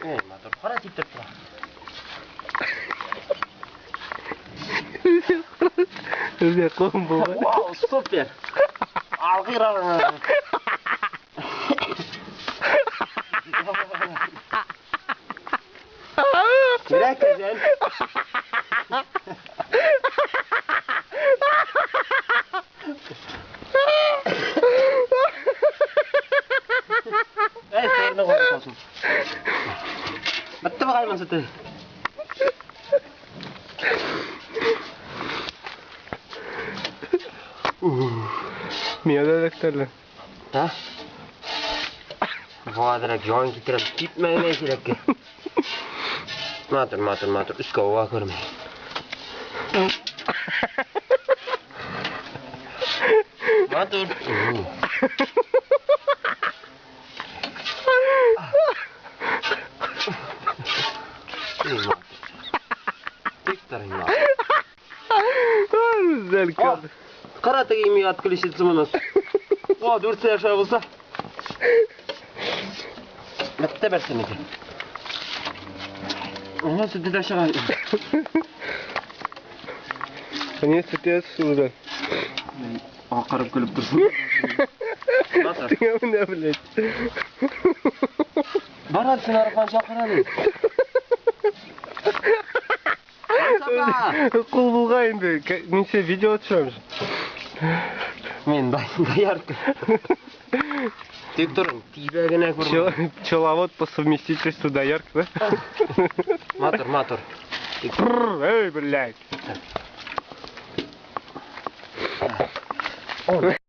Эй, мотор, кара типтереп тора. Безгә ком булган. Вау, супер! Алгыр. Бирәк кәҗән. Әй, сыерны куып калсын. Бетте бугай монысы. Миңа да эләктерде. Ha? Vadirek jon kitirib ketmay kerakka. Matur, matur, matur. Ustga ova ko'rmay. Matur. Güzel kaldı. Qara tagi mi открыть нас. О, 4 яшай булса. Bitta bersin ekan. Uni sutida chiqadi. Ne sütü отсюда? Oqirib kulib tursin. Ты меня, блядь. Boradi, seni arqon chaqiradi. Кул булган инде. Мин сиңа видео төшерәм. Men доярка. Тик turing, tiyba ko'rma. Пчеловод по совместительству доярка, да? Мотор, мотор. Эй, блядь.